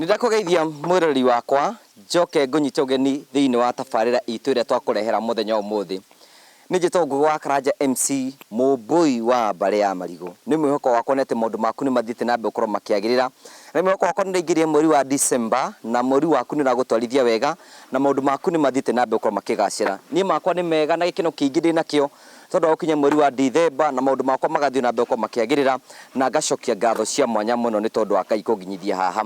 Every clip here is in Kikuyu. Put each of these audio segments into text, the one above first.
Nĩndakũgeithia mwĩroreri wakwa, njoke ngũnyite ũgeni thĩinĩ wa tabarĩra itũ ĩrĩa twakũrehera mũthenya wa ũmũthĩ. Nĩ njĩtagwo Ngũgĩ wa Karanja MC, mũmbũi wa mbarĩ ya marigũ. Nĩ mwĩhoko wakwa nĩ atĩ maũndũ maku nĩ mathiĩte na mbere gũkorwo makĩagĩrĩra. Nĩ mwĩhoko wakwa nĩ ũraingĩrire mweri wa December na mweri waku nĩ ũragũtwarithia wega na maũndũ maku nĩ mathiĩte na mbere gũkorwo makĩgacĩra. Niĩ makwa nĩ mega na gĩkeno kĩingĩ ndĩnakĩo tondũ wa gũkinya mweri wa Dithemba na maũndũ makwa magathiĩ na mbere gũkorwo makĩagĩrĩra na ngacokia ngatho cia mwanya mũno nĩ tondũ wa Ngai kũnginyithia haha.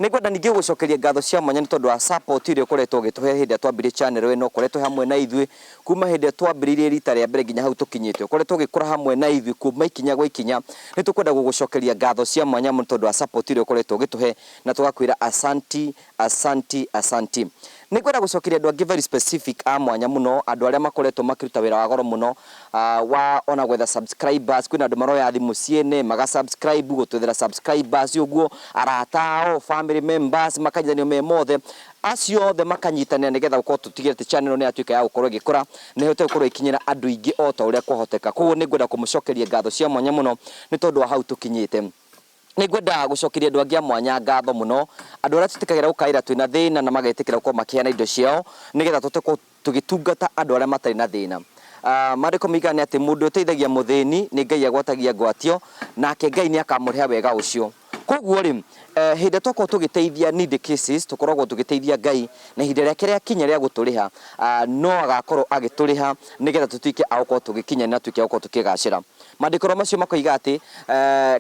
Nĩ ngwenda ningĩ gũgũcokeria ngatho cia mwanya nĩ tondũ wa support ĩrĩa ũkoretwo ũgĩtũhe hĩndĩ ĩrĩa twambirie channel ĩno, ũkoretwo hamwe na ithuĩ kuma hĩndĩ ĩrĩa twambĩrĩirie rita rĩa mbere nginya hau tũkinyĩte, ũkoretwo ũgĩkũra hamwe na ithuĩ kuma ikinya gwa ikinya. Nĩ tũkwenda gũgũcokeria ngatho cia mwanya mũno tondũ wa support ĩrĩa ũkoretwo ũgĩtũhe na tũgakwĩra asanti, asanti, asanti. Nĩ ngwenda gũcokeria andũ angĩ very specific a mwanya mũno, andũ arĩa makoretwo makĩruta wĩra wa goro mũno wa ona gwetha subscribers. Kwĩna andũ maroya thimũ ciene maga subscribe, gũtwethera subscribers ũguo, arata ao, family members makanyitanio me mothe, acio othe makanyitanĩra nĩgetha gũkorwo tũtigĩrĩre atĩ channel nĩ yatuĩka ya gũkorwo ĩgĩkũra na ĩhote gũkorwo ĩgĩkinyĩra andũ aingĩ o ta ũrĩa kwahoteka. Koguo nĩ ngwenda kũmũcokeria ngatho cia mwanya mũno nĩ tondũ wa hau tũkinyĩte. Nĩ ngwenda gũcokeria andũ angĩ a mwanya ngatho mũno, andũ arĩa twĩtĩkagĩra gũkaĩra twĩna thĩna na magetĩkĩra gũkorwo makĩheana indo ciao nĩgetha tũhote gũkorwo tũgĩtungata andũ arĩa matarĩ na thĩna. Maandĩko moigaga nĩ atĩ mũndũ ũrĩa ũteithagia mũthĩni nĩ Ngai agwatagia ngwatio, nake Ngai nĩ akamũrĩha wega ũcio. Koguo rĩ, hĩndĩ ĩrĩa twakorwo tũgĩteithia needy cases, tũkoragwo tũgĩteithia Ngai, na ihinda rĩake rĩakinya rĩa gũtũrĩha, no agakorwo agĩtũrĩha nĩgetha tũtuĩke a gũkorwo tũgĩkinyanĩra na tũtuĩke a gũkorwo tũkĩgacĩra. Maandĩko macio makoiga atĩ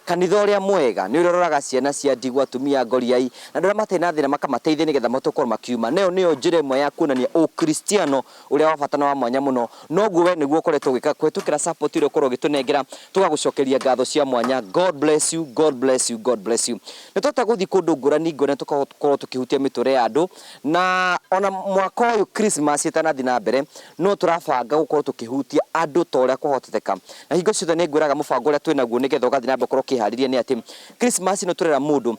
kanitha ũrĩa mwega nĩ ũrĩa ũroraga ciana cia ndigwa, atumia ngoriai, na andũ arĩa matarĩ na thĩna makamateithia nĩgetha mahote gũkorwo makiuma. Na ĩyo nĩyo njĩra ĩmwe ya kuonania ũkristiano ũrĩa wa bata na wa mwanya mũno. Noguo we nĩguo ũkoretwo ũgĩka kũhĩtũkĩra support ĩrĩa ũkorwo ũgĩtũnengera, tũgagũcokeria ngatho cia mwanya. God bless you, God bless you, God bless you. Nĩ tũhotaga gũthiĩ kũndũ ngũrani ngũrani tũgakorwo tũkĩhutia mĩtũrĩre ya andũ, na ona mwaka ũyũ Christmas ĩtanathiĩ na mbere, no tũrabanga gũkorwo tũkĩhutia andũ ta ũrĩa kwahoteteka. Na hingo ciothe nĩ ngwĩraga mũbango ũrĩa twĩnaguo nĩgetha ũgathiĩ na mbere gũkorwo ũkĩharĩria nĩ atĩ Christmas ĩno tũrera mũndũ,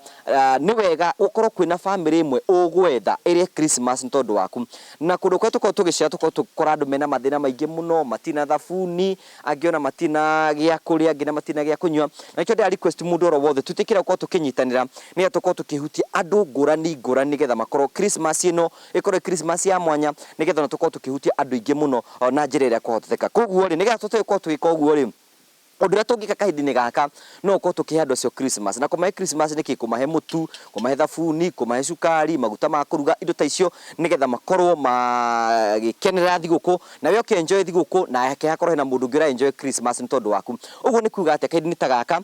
nĩ wega gũkorwo kwĩna famĩlĩ ĩmwe ũgwetha ĩrĩe Christmas nĩ tondũ waku. Na kũndũ kũrĩa tũkoragwo tũgĩcera tũkoragwo tũgĩkora andũ mena mathĩna maingĩ mũno, matirĩ na thabuni, angĩ ona matirĩ na gĩa kũrĩa, angĩ ona matirĩ na gĩa kũnyua. Na nĩkĩo ndĩra request mũndũ oro wothe twĩtĩkĩre gũkorwo tũkĩnyitanĩra nĩgetha tũkorwo tũkĩhutia andũ ngũrani ngũrani nĩgetha makorwo Christmas ĩno ĩkorwo ĩ Christmas ya mwanya nĩgetha ona tũkorwo tũkĩhutia andũ aingĩ mũno na njĩra ĩrĩa kwahoteteka. Koguo rĩ, nĩgetha tũhote gũkorwo tũgĩka ũguo rĩ, ũndũ ũrĩa tũngĩka kahinda-inĩ gaka no gũkorwo tũkĩhe andũ acio Christmas. Na kũmahe Christmas nĩ kĩ? Kũmahe mũtu, kũmahe thabuni, kũmahe cukari, maguta ma kũruga, indo ta icio nĩgetha makorwo magĩkenerera thigũkũ, nawe ũkĩ enjoy thigũkũ nake hakorwo hena mũndũ ũngĩ ũra enjoy Christmas nĩ tondũ waku. Ũguo nĩ kuga atĩa? Kahinda-inĩ ta gaka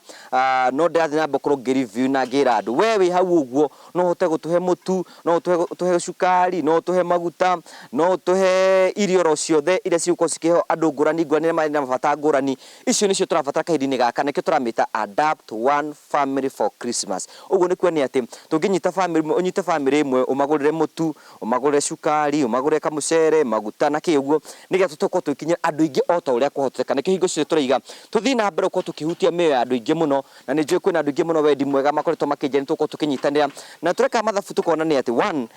no ndĩrathiĩ na mbere gũkorwo ngĩ review na ngĩra andũ, we wĩ hau ũguo no ũhote gũtũhe mũtu, no ũtũhe cukari, no ũtũhe maguta, no ũtũhe irio oro ciothe iria cigũkorwo cikĩheo andũ ngũrani ngũrani arĩa marĩ na mabata ngũrani. Icio nĩcio tũrabatara kahinda-inĩ gaka nĩkĩo tũramĩta Adapt One Family for Christmas. Ũguo nĩ kuonania atĩ tũngĩnyita bamĩrĩ ĩmwe, ũnyite bamĩrĩ ĩmwe ũmagũrĩre mũtu, ũmagũrĩre cukari, ũmagũrĩre kamũcere, maguta na kĩ ũguo, nĩgetha tũkorwo tũgĩkinyĩra andũ aingĩ o ta ũrĩa kwahoteka. Nĩkĩo hingo ciothe tũraiga tũthiĩ na mbere gũkorwo tũkĩhutia mĩoyo ya andũ aingĩ mũno. Na nĩ njũĩ kwĩna andũ aingĩ mũno wendi mwega makoretwo makĩnjĩra nĩ tũgũkorwo tũkĩnyitanĩra na tũreka mathabu tũkona nĩ atĩ one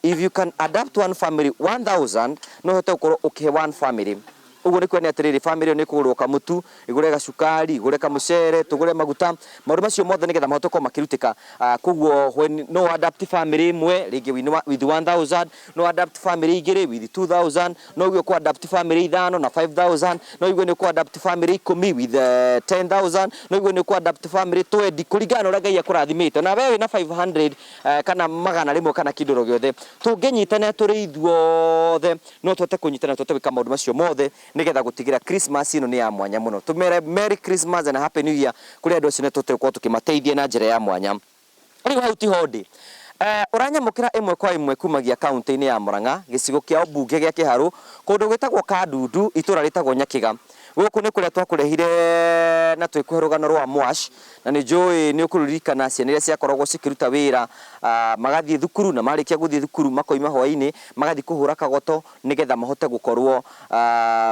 if you can adapt one family 1000 no ũhote gũkorwo ũkĩhe one family. Ũguo nĩ kuonania atĩrĩrĩ, family ĩyo nĩ ĩkũgũrĩrwo kamũtu, ĩgũre gacukari, ĩgũre kamũcere, tũgũre maguta, maũndũ macio mothe nĩgetha mahote gũkorwo makĩrutĩka. Koguo when no adapt family ĩmwe rĩngĩ with 1000, no adapt family igĩrĩ with 2000, no uge ũkũ adapt family ithano na 5000, no uge nĩ ũkũ adapt family ikũmi with 10000, no uge nĩ ũkũ adapt family 20 kũringana na ũrĩa Ngai akũrathimĩte. Na we wĩna 500 kana 100 kana kĩndũ oro gĩothe, tũngĩnyitanĩra tũrĩ ithuothe no tũhote kũnyitanĩra tũhote gwĩka maũndũ macio mothe nĩgetha gũtigĩrĩra Christmas ĩno nĩ ya mwanya mũno. Tũmere Merry Christmas and Happy New Year kũrĩ andũ acio na tũhote gũkorwo tũkĩmateithia na njĩra ya mwanya. Rĩu hau tiho ndĩ. Ũranyamũkĩra ĩmwe kwa ĩmwe kumagia kaũntĩ-inĩ ya Murang'a, gĩcigo kĩa ũmbunge gĩa Kĩharũ, kũndũ gwĩtagwo Kandundu, itũra rĩtagwo Nyakĩga. Gũkũ nĩ kũrĩa twakũrehire na twĩkũhe rũgano rwa Mwash, na nĩ njũĩ nĩ ũkũrũririkana ciana iria ciakoragwo cikĩruta wĩra, magathiĩ thukuru na marĩkia gũthiĩ thukuru makoima hwaĩ-inĩ magathiĩ kũhũra kagoto nĩgetha mahote gũkorwo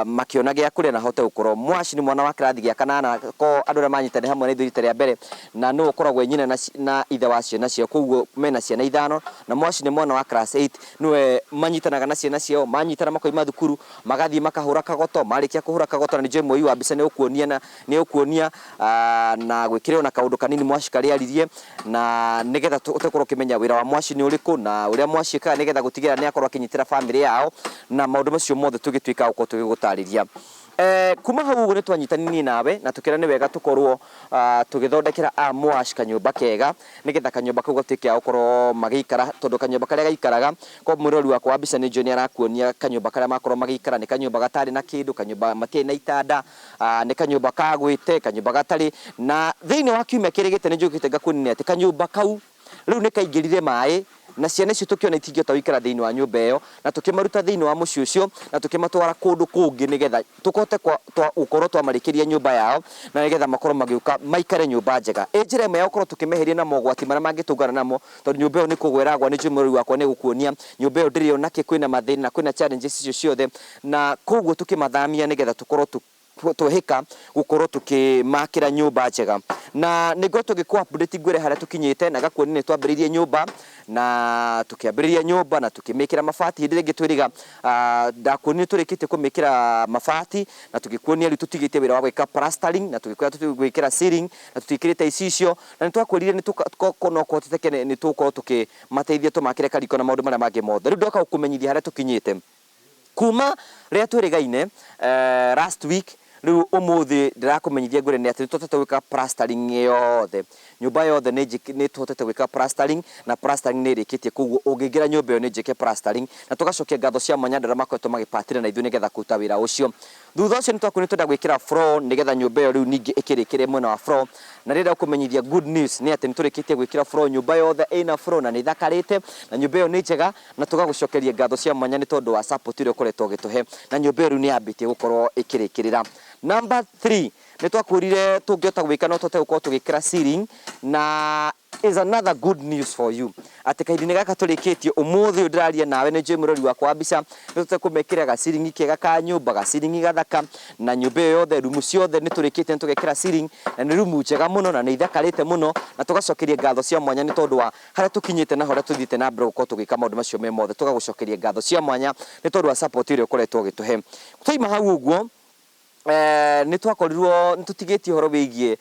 makĩona gĩa kũrĩa na ahote gũkorwo. Mwash nĩ mwana wa kĩrathi gĩa kanana ko andũ arĩa manyitanĩire hamwe na ithuĩ rita rĩa mbere, na nĩwe ũkoragwo e nyina na ithe wa ciana ciao, koguo mena ciana. ciana ithano, na Mwaci nĩ mwana wa class 8. Nĩwe manyitanaga na ciana ciao, manyitana makoima thukuru magathiĩ makahũra kagoto, marĩkia kũhũra kagoto, na nĩ njũĩ mwoi wa mbica nĩ ũkuonia na nĩ ũkuonia na gwĩkĩre ona kaũndũ kanini Mwaci karĩa aririe, na nĩgetha tũkorwo ũkĩmenya wĩra wa Mwaci nĩ ũrĩkũ na ũrĩa Mwaci ekaga nĩgetha gũtigĩrĩra nĩ akorwo akĩnyitĩra bamĩrĩ yao, na maũndũ macio mothe tũgĩtuĩka a gũkorwo tũgĩgũtarĩria. Kuma hau ũguo nĩ twanyitanire niĩ nawe na tũkĩona nĩ wega tũkorwo tũgĩthondekera a Mwash kanyũmba kega nĩgetha kanyũmba kau gatuĩke ga gũkorwo magĩikara, tondũ kanyũmba karĩa gaikaraga, kwa mwĩroreri wakwa wa mbica nĩ njũĩ nĩ arakuonia kanyũmba karĩa makorwo magĩikara nĩ kanyũmba gatarĩ na kĩndũ, kanyũmba matiarĩ na itanda, nĩ kanyũmba kagwĩte, kanyũmba gatarĩ na thĩinĩ wa kiumia kĩrĩgĩte nĩ njũkĩte ngakuonia atĩ kanyũmba kau rĩu nĩ kaingĩrire maĩ, na ciana icio tũkĩona itingĩhota gũikara thĩinĩ wa nyũmba ĩyo, na tũkĩmaruta thĩinĩ wa mũciĩ ũcio, na tũkĩmatwara kũndũ kũngĩ nĩgetha tũhote gũkorwo twamarĩkĩria nyũmba yao, na nĩgetha makorwo magĩũka maikare nyũmba njega. Ĩ njĩra ĩmwe ya gũkorwo tũkĩmeheria na mogwati marĩa mangĩtũngana namo, tondũ nyũmba ĩyo nĩ kũgwa ĩragwa, nĩ njũĩ mũrori wakwa nĩ egũkuonia, nyũmba ĩyo ndĩrĩ ona kĩ, kwĩna mathĩna na kwĩna challenges icio ciothe, na koguo tũkĩmathamia nĩgetha tũkorwo twehĩka gũkorwo tũkĩmakĩra nyũmba njega. Na nĩ ngoretwo ngĩkũ update ngwĩre harĩa tũkinyĩte, na ngakuonia nĩ twambĩrĩirie nyũmba, na tũkĩambĩrĩria nyũmba na tũkĩmĩkĩra mabati. Hĩndĩ ĩrĩa ĩngĩ twĩrĩga ndakuonia nĩ tũrĩkĩtie kũmĩkĩra mabati, na tũgĩkuonia rĩu tũtigĩtie wĩra wa gwĩka plastering, na tũgĩkwĩra tũtigwĩkĩra ceiling, na tũtiĩkĩrĩte icicio, na nĩ twakwĩrire nĩ no kũhotekeke nĩ tũgũkorwo tũkĩmateithia tũmakĩre kariko na maũndũ marĩa mangĩ mothe. Rĩu ndoka gũkũmenyithia harĩa tũkinyĩte. Kuma rĩrĩa twĩrĩgaine last week, rĩu ũmũthĩ ndĩrakũmenyithia ngwĩre nĩ atĩ nĩ tũhotete gwĩka plastering yothe. Nyũmba yothe nĩ tũhotete gwĩka plastering, na plastering nĩ ĩrĩkĩtie, koguo ũngĩingĩra nyũmba ĩyo nĩ njĩke plastering, na tũgacokia ngatho cia mwanya andũ arĩa makoretwo magĩ partner na ithuĩ nĩgetha kũruta wĩra ũcio. Thutha ũcio nĩ twakwĩrire nĩ twenda gwĩkĩra floor nĩgetha nyũmba ĩyo rĩu ningĩ ĩkĩrĩkĩre mwena wa floor, na ndĩrenda gũkũmenyithia good news nĩ atĩ nĩ tũrĩkĩtie gwĩkĩra floor, nyũmba yothe ĩna floor na nĩ ĩthakarĩte, na nyũmba ĩyo nĩ njega, na tũgagũcokeria ngatho cia mwanya nĩ tondũ wa support ĩrĩa ũkoretwo ũgĩtũhe, na nyũmba ĩyo rĩu nĩ yambĩtie gũkorwo ĩkĩrĩkĩrĩra. Number three, nĩ twakwĩrire tũngĩhota gwĩka no tũhote gũkorwo tũgĩkĩra ceiling, na is another good news for you atĩ kahinda-inĩ gaka tũrĩkĩtie ũmũthĩ ũyũ ndĩraria nawe, nĩ njũĩ mũrori wakwa wa mbica, nĩ tũhote kũmekĩra gaciringi kega ka nyũmba, gaciringi gathaka, na nyũmba ĩyo yothe, rumu ciothe nĩ tũrĩkĩtie nĩ tũgekĩra ceiling, na nĩ rumu njega mũno na nĩ ithakarĩte mũno, na tũgacokeria ngatho cia mwanya nĩ tondũ wa harĩa tũkinyĩte na harĩa tũthiĩte na mbere gũkorwo tũgĩka maũndũ macio me mothe. Tũgagũcokeria ngatho cia mwanya nĩ tondũ wa support ĩrĩa ũkoretwo ũgĩtũhe. Twaima hau ũguo, nĩ twakorirwo nĩ tũtigĩtie ũhoro wĩgiĩ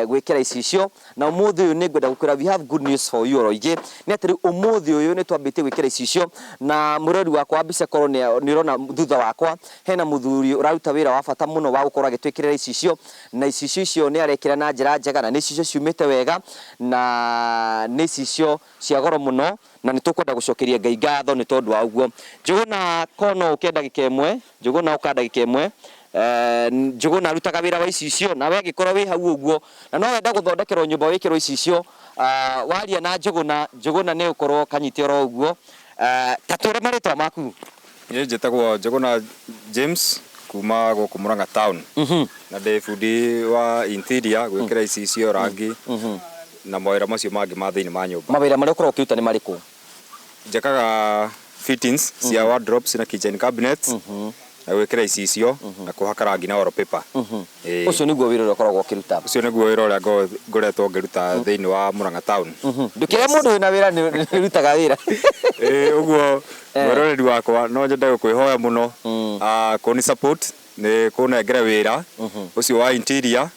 gwĩkĩra icicio, na ũmũthĩ ũyũ nĩ ngwenda gũkwĩra we have good news for you oro ingĩ, nĩ atĩ rĩu ũmũthĩ ũyũ nĩ twambĩtie gwĩkĩra icicio, na mũrori wakwa wa mbica korwo nĩ ũrona thutha wakwa hena mũthuri ũraruta wĩra wa bata mũno wa gũkorwo agĩtwĩkĩrĩra icicio, na icicio icio nĩ arekĩra na njĩra njega, na nĩ icicio ciumĩte wega, na nĩ icicio cia goro mũno, na nĩ tũkwenda gũcokeria Ngai ngatho nĩ tondũ wa ũguo. Njũgũna ko no ũke ndagĩka ĩmwe, Njũgũna ũka ndagĩka ĩmwe. Njũgũna arutaga wĩra wa icicio, nawe angĩkorwo wĩ hau ũguo na no wende gũthondekerwo nyũmba wĩkĩrwo icicio, waria na Njũgũna, Njũgũna nĩ ũkorwo kanyite oro ũguo. Ta twĩre marĩtwa maku. Niĩ njĩtagwo Njũgũna James kuma gũkũ Murang'a town, na ndĩ bundi wa interior, gwĩkĩra icicio rangi na mawĩra macio mangĩ ma thĩinĩ ma nyũmba. Mawĩra marĩa ũkoragwo ũkĩruta nĩ marĩkũ? Njĩkaga fittings cia wardrobes na kitchen cabinets, na gwĩkĩra icicio na kũhaka rangi na wallpaper. Ĩĩ. Ũcio nĩguo wĩra ũrĩa ũkoragwo ũkĩruta? Ũcio nĩguo wĩra ũrĩa ngoretwo ngĩruta thĩinĩ wa Murang'a town. Ndũkĩre mũndũ wĩna wĩra nĩ ũrutaga wĩra. Ĩĩ, ũguo mwĩroreri wakwa no nyende gũkwĩhoya mũno kũni support nĩ kũnengere wĩra ũcio wa interior,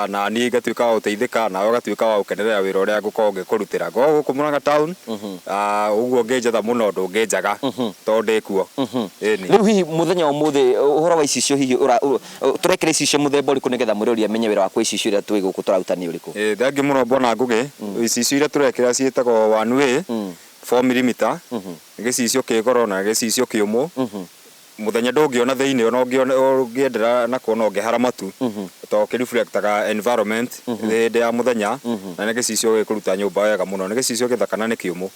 na niĩ ngatuĩka wa gũteithĩka, nawe ũgatuĩka wa gũkenerera wĩra ũrĩa ngũkorwo ngĩkũrutĩra. Ngoragwo gũkũ Murang'a town, ũguo ũngĩnjetha mũno ndũngĩnjaga tondũ ndĩ kuo. Ĩni. Rĩu hihi mũthenya wa ũmũthĩ ũhoro wa icicio, hihi tũrekĩra icicio mũthemba ũrĩkũ nĩgetha mwĩrori amenye wĩra waku wa icicio iria twĩ gũkũ tũraruta nĩ ũrĩkũ? Ĩĩ, thengiũ mũno Bwana Ngũgĩ. Icicio iria tũrekĩra ciĩtagwo one way 4 mm, nĩ gĩcicio kĩ goro na gĩcicio kĩũmũ. Mũthenya ndũngĩona thĩinĩ, ona ũngĩendera na kuona ũngĩhara matu, tondũ kĩ reflectaga environment hĩndĩ ya mũthenya, na nĩ gĩcicio gĩkũruta nyũmba wega mũno. Nĩ gĩcicio gĩthaka na nĩ kĩũmũ.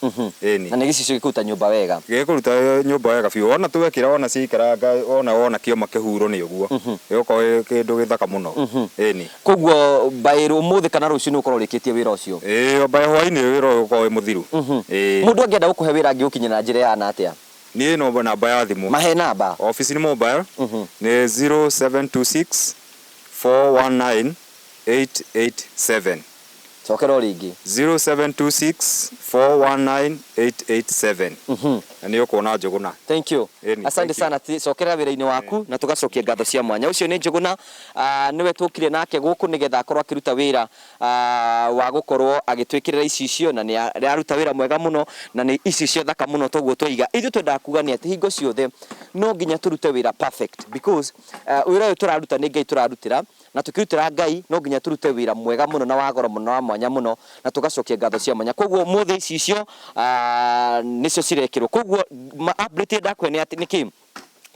Ĩni. Na nĩ gĩcicio gĩkũruta nyũmba wega. Gĩkũruta nyũmba wega biũ. Wona twekĩra, wona ciaikaranga, wona wona kĩoma kĩhuro nĩ ũguo. Gĩgũkorwo gĩ kĩndũ gĩthaka mũno. Ĩni. Koguo by ũmũthĩ kana rũciũ nĩ ũgũkorwo ũrĩkĩtie wĩra ũcio? Ĩĩ, by hwainĩ wĩra ũyũ ũgũkorwo wĩ mũthiru. Ĩĩ. Mũndũ angĩenda gũkũhe wĩra angĩgũkinyĩra na njĩra ĩhana atĩa? Niĩ no namba ya thimũ. Mahe namba. Office nĩ mobile nĩ 0726 419 887. Cokera o rĩngĩ. 0726 419 887. Na nĩ ũkuona Njũgũna. Thank you. Ĩni, Asante thank you. sana. Cokerera wĩra-inĩ waku na tũgacokia ngatho cia mwanya. Ũcio nĩ Njũgũna, nĩwe tũkire nake gũkũ nĩgetha akorwo akĩruta wĩra wa gũkorwo agĩtwĩkĩrĩra icicio, na nĩ aruta wĩra mwega mũno, na nĩ icicio thaka mũno toguo twaiga. Ithuĩ twendaga kuga nĩ atĩ hingo ciothe no nginya tũrute wĩra perfect, because wĩra ũyũ tũraruta nĩ Ngai tũrarutĩra, na tũkĩrutĩra Ngai no nginya tũrute wĩra mwega mũno na wa goro mũno na wa mwanya mũno, na tũgacokia ngatho cia mwanya. Koguo ũmũthĩ icicio nĩcio cirekĩrwo. Koguo update ĩrĩa ndakũhe nĩ atĩ nĩkĩ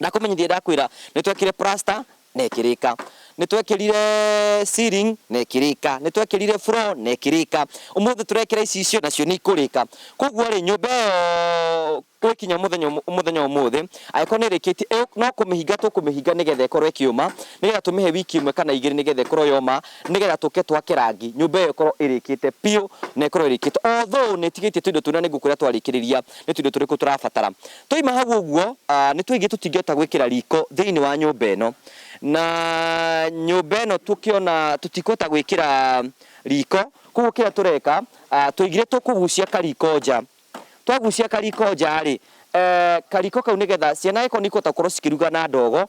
ndakũmenyithia, ndakwĩra nĩ twekire plaster na ĩkĩrĩka, nĩ twekĩrire ceiling na ĩkĩrĩka, nĩ twekĩrire floor na ĩkĩrĩka, ũmũthĩ tũrekĩra icicio nacio nĩ ikũrĩka. Koguo rĩ, nyũmba ĩyo gwĩkinya mũthenya ũmũthĩ angĩkorwo nĩ ĩrĩkĩtie, no kũmĩhinga tũkũmĩhinga nĩgetha ĩkorwo ĩkĩũma, nĩgetha tũmĩhe wiki ĩmwe kana igĩrĩ nĩgetha ĩkorwo yoma, nĩgetha tũke twake rangi nyũmba ĩyo ĩkorwo ĩrĩkĩte biũ na ĩkorwo ĩrĩkĩte, although nĩ ĩtigĩtie tũindo tũna, nĩ ngũkwĩra twarĩkĩrĩria nĩ tũindo tũrĩkũ tũrabatara. Twaima hau ũguo, nĩ twaigire tũtingĩhota gwĩkĩra riko thĩinĩ wa nyũmba ĩno, na nyũmba ĩno tũkĩona tũtikũhota gwĩkĩra riko, koguo kĩrĩa tũreka, twaigire tũkũgucia kariko nja. Twagucia kariko nja rĩ, kariko kau nĩgetha ciana angĩkorwo nĩ ikũhota gũkorwo cikĩruga na ndogo,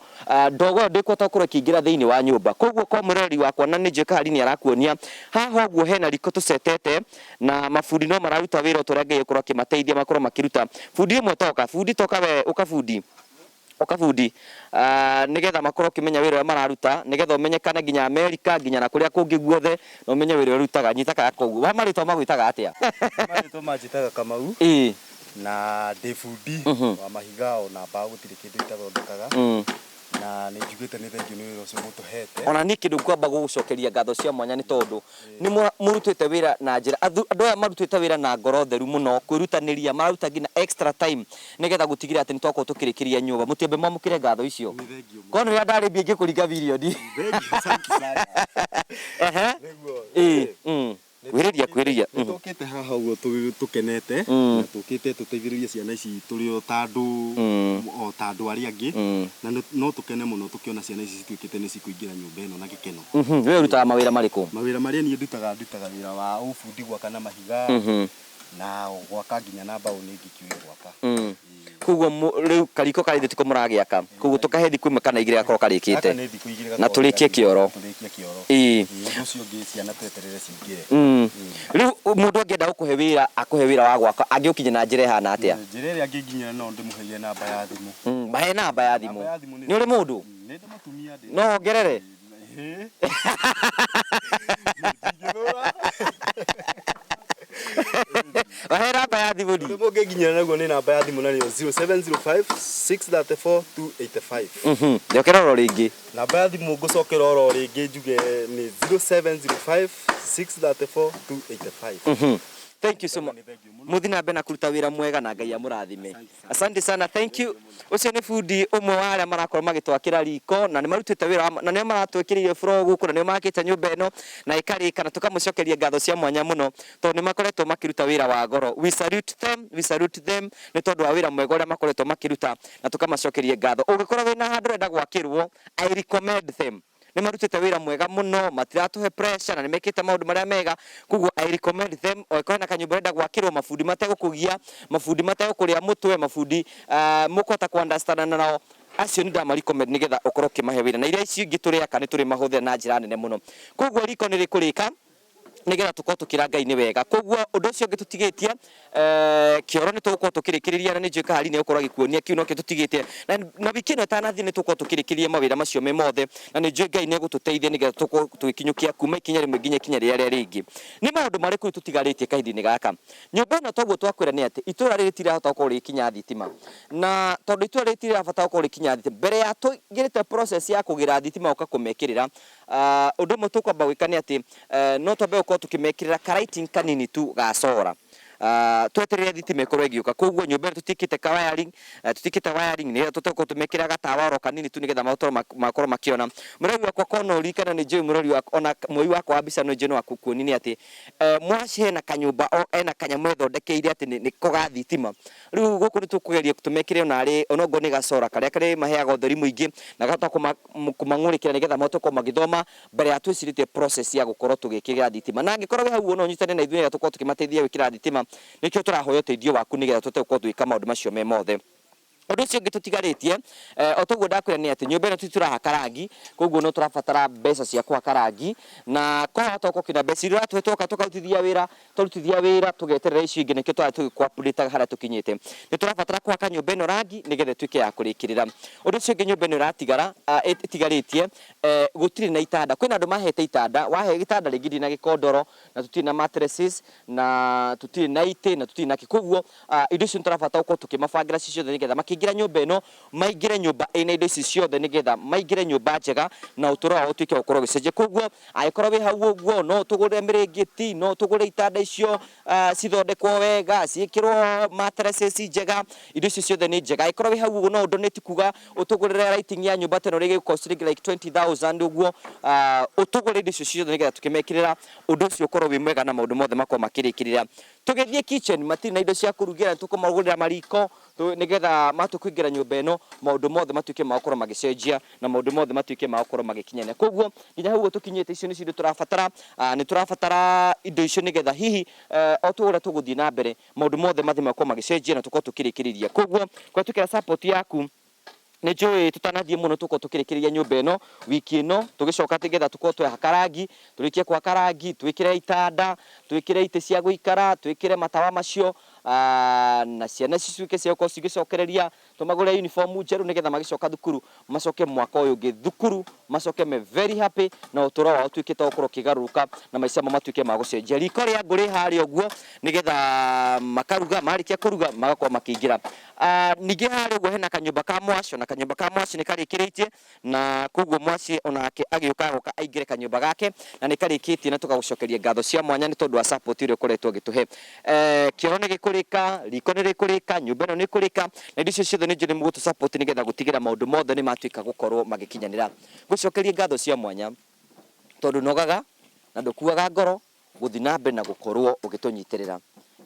ndogo ĩyo ndĩkũhota gũkorwo ĩkĩingĩra thĩinĩ wa nyũmba. Koguo kwa mwĩroreri wakwa, na nĩ njũĩ Kahari nĩ arakuonia haha ũguo hena riko tũcetete, na mabundi no mararuta wĩra o ta ũrĩa Ngai egũkorwo akĩmateithia makorwo makĩruta. Bundi ũmwe toka, bundi toka we, ũka bundi, ũka bundi, nĩgetha makorwo ũkĩmenya wĩra ũrĩa mararuta, nĩgetha ũmenyekane nginya Amerika, nginya na kũrĩa kũngĩ guothe, na ũmenye wĩra ũrĩa ũrutaga. Nyita kaya koguo. Wa marĩtwa magwĩtaga atĩa? Marĩtwa manjĩtaga Kamau. Na ndĩ bundi wa mahiga ona mbaũ, gũtirĩ kĩndũ itathondekaga. Na nĩ njugĩte nĩ thengiũ nĩ wĩra ũcio mũtũhete. Ona niĩ kĩndũ ngwamba gũgũcokeria ngatho cia mwanya nĩ tondũ nĩ mũrutĩte wĩra na njĩra, andũ aya marutĩte wĩra na ngoro theru mũno, kwĩrutanĩria, mararuta nginya extra time nĩgetha gũtigĩrĩra atĩ nĩ twakorwo tũkĩrĩkĩria nyũmba. Mũtiambe mwamũkĩre ngatho icio. Nĩ thengiũ mũno. Korwo nĩ ũrĩa ndarĩ mbia ingĩkũringa birioni. Thengiũ, asante sana. Nĩguo. Ĩĩ. Kwĩrĩria, kwĩrĩria. Nĩ tũkĩte haha ũguo tũkenete, na tũkĩte tũteithĩrĩrie ciana ici tũrĩ o ta andũ, o ta andũ arĩa angĩ, na no tũkene mũno tũkĩona ciana ici cituĩkĩte nĩ cikũingĩra nyũmba ĩno na gĩkeno. We ũrutaga mawĩra marĩkũ? Mawĩra marĩa niĩ ndutaga, ndutaga wĩra wa ũbundi, gwaka na mahiga, na gwaka nginya na mbaũ nĩ ngĩkĩũĩ gwaka. Koguo rĩu kariko karĩ thĩ tiko mũragĩaka, koguo tũkahe thikũ ĩmwe kana igĩrĩ gakorwo karĩkĩte. Gaka nĩ thikũ igĩrĩ Na gakorwo tũrĩkie gathirĩte. kĩoro. Tũrĩkie kĩoro. Ĩĩ. Ĩĩ, ũndũ ũcio ũngĩ ciana tweterere cingĩre. Rĩu mũndũ angĩenda gũkũhe wĩra, akũhe wĩra wa gwaka, angĩũkinya na njĩra ĩhana atĩa? Njĩra ĩrĩa angĩnginyĩra no ndĩmũheire namba ya thimũ. Mahe namba ya thimũ. Namba ya thimũ nĩ Nĩ ũrĩ mũndũ? Nĩ ndĩ mũtumia ndĩ. No wongerere? Ĩĩ. Ndingĩthũra. Mahe namba ya thimũ Ũndũ mũngĩnginyĩra naguo nĩ namba ya thimũ na nĩyo 0705 634 285. Njokera oro rĩngĩ. Namba ya thimũ ngũcokera oro rĩngĩ njuge nĩ 0705 634 285. Thank you so much. Nĩ thengiũ mũno. Muthi na mbere na kũruta wĩra mwega na Ngai amũrathime. Asante sana, thank you. Ũcio nĩ bundi ũmwe wa arĩa marakorwo magĩtwakĩra riko, na nĩ marutĩte wĩra na nĩo maratwĩkĩrĩire floor gũkũ, na nĩo makĩte nyũmba ĩno na ĩkarĩka, na tũkamũcokeria ngatho cia mwanya mũno tondũ nĩ makoretwo makĩruta wĩra wa goro. We salute them, we salute them nĩ tondũ wa wĩra mwega ũrĩa makoretwo makĩruta, na tũkamacokeria ngatho. Ũngĩkorwo wĩna handũ ũrenda gwakĩrwo, I recommend them. Nĩ marutĩte wĩra mwega mũno, matiratũhe pressure na nĩ mekĩte maũndũ marĩa mega, koguo I recommend them. Okorwo hena kanyũmba ũrenda gwakĩrwo, mabundi mategũkũgia, mabundi mategũkũrĩa mũtwe, mabundi mũkũhota kũ understand nao, acio nĩ ndama recommend nĩgetha ũkorwo ũkĩmahe wĩra. Na iria icio ingĩ tũrĩaka nĩ tũrĩmahũthĩra na njĩra nene mũno. Koguo riko nĩ rĩkũrĩka nĩgetha tũkorwo tũkĩra Ngai nĩ wega. Koguo ũndũ ũcio ũngĩ tũtigĩtie, kĩoro nĩ tũgũkorwo tũkĩrĩkĩrĩria, na nĩ njũĩ Kahari nĩ egũkorwo agĩkuonia kĩu nokĩo tũtigĩtie. Na wiki ĩno ĩtanathiĩ nĩ tũgũkorwo tũkĩrĩkĩrĩria mawĩra macio me mothe, na nĩ njũĩ Ngai nĩ egũtũteithia nĩgetha tũkorwo tũgĩkinyũkia kuma ikinya rĩmwe nginya ikinya rĩrĩa rĩngĩ. Nĩ maũndũ marĩkũ rĩu tũtigarĩtie kahinda-inĩ gaka? Nyũmba ĩno toguo twakwĩra nĩ atĩ itũra rĩrĩ ritirahota gũkorwo rĩgĩkinya thitima, na tondũ itũra rĩrĩ ritirabata gũkorwo rĩgĩkinya thitima, mbere ya tũingĩrĩte process ya kũgĩra thitima gũka kũmekĩrĩra, ũndũ ũmwe tũkwamba gwĩka nĩ atĩ no twambe gũkorwo tũkĩmekĩrĩra ka lighting kanini tu ga solar. Tweterere thitima ĩkorwo ĩgĩũka. Koguo nyũmba ĩno tũtiĩkĩte ka wiring, tũtiĩkĩte wiring nĩgetha tũtoke tũmĩkĩre gatawa oro kanini tu nĩgetha mahote makorwo makĩona. Mũrori wakwa korwo no ũririkane nĩ njũĩ mũrori wakwa ona muoyi wakwa wa mbica no njũĩ no akũkuonie nĩ atĩ mwaci hena kanyũmba ena kanyamũ ethondekeire atĩ nĩko ga thitima. Rĩu gũkũ nĩ tũkũgeria tũmekĩre onarĩ onokorwo nĩ gacora karĩa karĩ maheaga ũtheri mũingĩ na gakahota kũmang'ũrĩkĩra nĩgetha mahote gũkorwo magĩthoma mbere ya twĩcirĩtie process ya gũkorwo tũgĩkĩra thitima. Na angĩkorwo wĩ hau ũguo no ũnyitane na ithuĩ nĩgetha tũkorwo tũkĩmateithia gwĩkĩra thitima, nĩkĩo tũrahoya ũteithio waku nĩgetha tũhote gũkorwo tũgĩka maũndũ macio me mothe. Ũndũ ũcio ũngĩ tũtigarĩtie, o ta ũguo ndakwĩra nĩ atĩ nyũmba ĩno tithuĩ tũrahaka rangi, koguo no tũrabatara mbeca cia kũhaka rangi, na kwahota gũkorwo kwĩna mbeca iria ũratũhe twoka tũkarutithia wĩra, twarutithia wĩra tũgeterera icio ingĩ nĩkĩo tũrathiĩ tũgĩkũ update harĩa tũkinyĩte. Nĩ tũrabatara kũhaka nyũmba ĩno rangi nĩgetha ĩtuĩke ya kũrĩkĩrĩra. Ũndũ ũcio ũngĩ nyũmba ĩno ĩratigara, ĩtigarĩtie, gũtirĩ na itanda. Kwĩna andũ mahete itanda, wahe gĩtanda rĩngĩ ndĩrĩ na gĩkondoro, na tũtirĩ na mattresses, na tũtirĩ na itĩ, na tũtirĩ na kĩ. Koguo indo icio nĩ tũrabatara gũkorwo tũkĩmabangĩra ci ciothe nĩgetha makĩingĩra nyũmba ĩno, maingĩre nyũmba ĩna indo ici ciothe nĩgetha maingĩre nyũmba njega na ũtũro wao ũtuĩke wa gũkorwo ũgĩcenjia. Koguo angĩkorwo wĩ hau ũguo no ũtũgũrĩre mĩrĩngĩti, no ũtũgũrĩre itanda icio cithondekwo wega, ciĩkĩrwo mattresses njega, indo icio ciothe nĩ njega. Angĩkorwo wĩ hau ũguo no ũ donate kuga ũtũgũrĩre lighting ya nyũmba ta ĩno rĩngĩ ĩgũcost rĩngĩ like 20,000 ũguo, ũtũgũrĩre indo icio ciothe nĩgetha tũkĩmekĩrĩra ũndũ ũcio ũkorwo wĩ mwega na maũndũ mothe makorwo makĩrĩkĩrĩra. Tũgĩthiĩ kitchen matirĩ na indo cia kũrugĩra nĩ tũkũmagũrĩra mariko nĩgetha matua kũingĩra nyũmba ĩno maũndũ mothe matuĩke ma gũkorwo magĩcenjia na maũndũ mothe matuĩke ma gũkorwo magĩkinyanĩra. Koguo nginya hau ũguo tũkinyĩte icio nĩcio indo tũrabatara, nĩ tũrabatara indo icio nĩgetha hihi o ũrĩa tũgũthiĩ na mbere maũndũ mothe mathiĩ makorwo magĩcenjia na tũkorwo tũkĩrĩkĩrĩria. Koguo kũhetũkĩra support yaku nĩ njũĩ tũtanathiĩ mũno tũkorwo tũkĩrĩkĩrĩria nyũmba ĩno wiki ĩno tũgĩcoka nĩgetha tũkorwo twahaka rangi, tũrĩkie kũhaka rangi, twĩkĩre itanda, twĩkĩre itĩ cia gũikara, twĩkĩre matawa macio na ciana cituĩke cia gũkorwo cigĩcokereria, tũmagũrĩre uniform njerũ nĩgetha magĩcoka thukuru macoke mwaka ũyũ ũngĩ thukuru, macoke me very happy na ũtũro wao ũtuĩkĩte wa gũkorwo ũkĩgarũrũka na maica mao matuĩke ma gũcenjia. Riko rĩa ngũ rĩ harĩa ũguo nĩgetha makaruga, marĩkia kũruga magakorwo makĩingĩra. Ningĩ harĩa ũguo hena kanyũmba ka mwaci, ona kanyũmba ka mwaci nĩ karĩkĩrĩtie na koguo mwaci onake agĩũka agoka aingĩre kanyũmba gake na nĩ karĩkĩtie na tũgagũcokeria ngatho cia mwanya nĩ tondũ wa support ĩrĩa ũkoretwo ũgĩtũhe. Kĩoro nĩ gĩkũrĩka, riko nĩ rĩkũrĩka, nyũmba ĩno nĩ ĩkũrĩka na indo icio ciothe nĩ njũĩ nĩ mũgũtũ support nĩgetha gũtigĩrĩra maũndũ mothe nĩ matuĩka gũkorwo magĩkinyanĩra. Ngũcokerie ngatho cia mwanya tondũ ndũnogaga na ndũkuaga ngoro gũthiĩ na mbere na gũkorwo ũgĩtũnyitĩrĩra.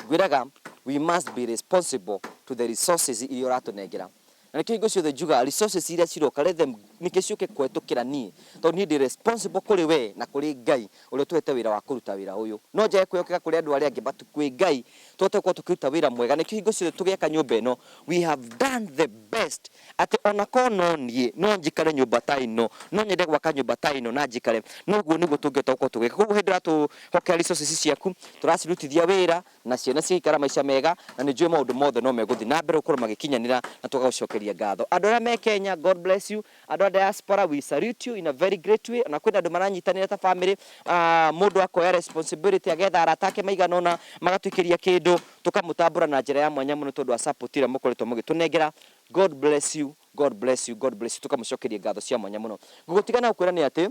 Ngwĩraga we must be responsible to the resources iria ũratũnengera. Na nĩkĩo hingo ciothe njugaga resources iria ciroka let them nĩkĩo ciũke kũhetũkĩra niĩ tondũ niĩ ndĩ responsible kũrĩ we na kũrĩ Ngai ũrĩa ũtũhete wĩra wa kũruta wĩra ũyũ. No njage kwĩhokeka kũrĩ andũ arĩa angĩ but kwĩ Ngai tũhote gũkorwo tũkĩruta wĩra mwega. Nĩkĩo hingo ciothe tũgĩaka nyũmba ĩno we have done the best atĩ ona korwo no niĩ no njikare nyũmba ta ĩno, no nyende gwaka nyũmba ta ĩno na njikare, noguo nĩguo tũngĩhota gũkorwo tũgĩka. Koguo hĩndĩ ĩrĩa ũratũhokera resources ciaku tũracirutithia wĩra na ciana cigaikara maica mega na nĩ njũĩ maũndũ mothe no megũthiĩ na mbere gũkorwo magĩkinyanĩra na tũgagũcokeria ngatho. Andũ arĩa me Kenya, God bless you. Andũ a diaspora, we salute you in a very great way. Ona kwĩna andũ maranyitanĩra ta family, mũndũ akoya responsibility agetha arata ake maigana ũna magatuĩkĩria kĩndũ, tũkamũtambũra na njĩra ya mwanya mũno tondũ wa support ĩrĩa mũkoretwo mũgĩtũnengera. God bless you, God bless you, God bless you. Tũkamũcokeria ngatho cia mwanya mũno. Ngũgũtiga na gũkwĩra nĩ atĩ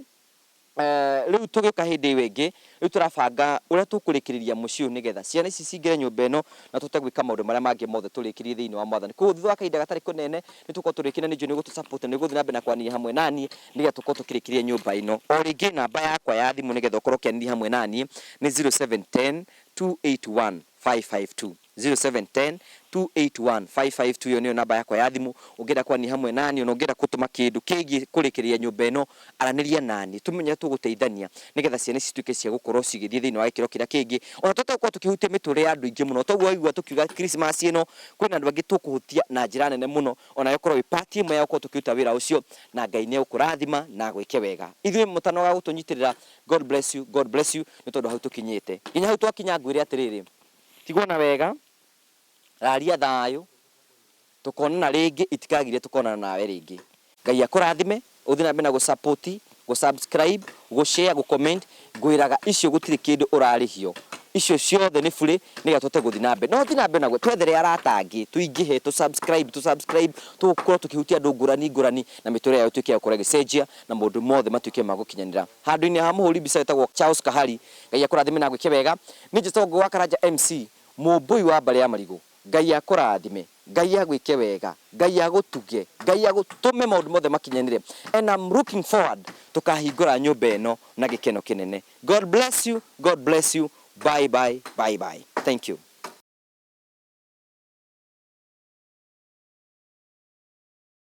Rĩu tũgĩũka hĩndĩ ĩyo ĩngĩ, rĩu tũrabanga ũrĩa tũkũrĩkĩrĩria mũciĩ ũyũ nĩgetha ciana ici cingĩre nyũmba ĩno na tũhote gwĩka maũndũ marĩa mangĩ mothe tũrĩkĩrie thĩinĩ wa Mwathani. Koguo thutha wa kahinda gatarĩ kũnene nĩ tũgũkorwo tũrĩkĩtie na nĩ njũĩ nĩ ũgũtũ support na nĩ ũgũthiĩ na mbere na kwaranĩria hamwe naniĩ nĩgetha tũkorwo tũkĩrĩkĩria nyũmba ĩno. O rĩngĩ namba yakwa ya thimũ nĩgetha ũkorwo ũkĩaranĩria hamwe naniĩ nĩ 0710 281 552. 0710 281 552 ĩyo nĩyo namba yakwa ya thimũ ũngĩenda kwaranĩria hamwe naniĩ ona ũngĩenda gũtũma kĩndũ kĩgiĩ kũrĩkĩrĩria nyũmba ĩno aranĩria naniĩ tũmenye tũgũteithania nĩgetha ciana ici cituĩke cia gũkorwo cigĩthiĩ thĩinĩ wa gĩkĩro kĩrĩa kĩngĩ ona tũhote gũkorwo tũkĩhutia mĩtũrĩre ya andũ aingĩ mũno toguo waigua tũkiuga Christmas ĩno kwĩna andũ angĩ tũkũhutia na njĩra nene mũno onawe ũkorwo wĩ part ĩmwe ya gũkorwo tũkĩruta wĩra ũcio na Ngai nĩ egũkũrathima na agwĩke wega ithuĩ mũtanoga gũtũnyitĩrĩra God bless you, God bless you nĩ tondũ hau tũkinyĩte nginya hau twakinya ngwĩre atĩrĩrĩ Tigwo na wega, raria thayũ, tũkonana rĩngĩ itikagiria tũkonana nawe rĩngĩ. Ngai akũrathime, ũthiĩ na mbere na gũ support, gũ subscribe, gũ share, gũ comment, ngwĩraga icio gũtirĩ kĩndũ ũrarĩhio. Icio ciothe nĩ burĩ nĩgetha tũhote gũthiĩ na mbere. No tũthiĩ na mbere na twethere arata angĩ, tũingĩhe, tũ subscribe, tũ subscribe, tũgũkorwo tũkĩhutia andũ ngũrani ngũrani na mĩtũrĩre yao ĩtuĩke ya gũkorwo ĩgĩcenjia na maũndũ mothe matuĩke ma gũkinyanĩra. Handũ-inĩ ha mũhũri mbica wĩtagwo Charles Kahari, Ngai akũrathime na agwĩke wega. Niĩ njĩtagwo Ngũgĩ wa Karanja MC. Mũmbũi wa mbarĩ ya marigũ, Ngai akũrathime, Ngai agwĩke wega, Ngai agũtuge, Ngai agũtũme maũndũ mothe makinyanĩre. And I'm looking forward tũkahingũra nyũmba ĩno na gĩkeno kĩnene. God bless you, God bless you. Bye bye, bye bye. Thank you.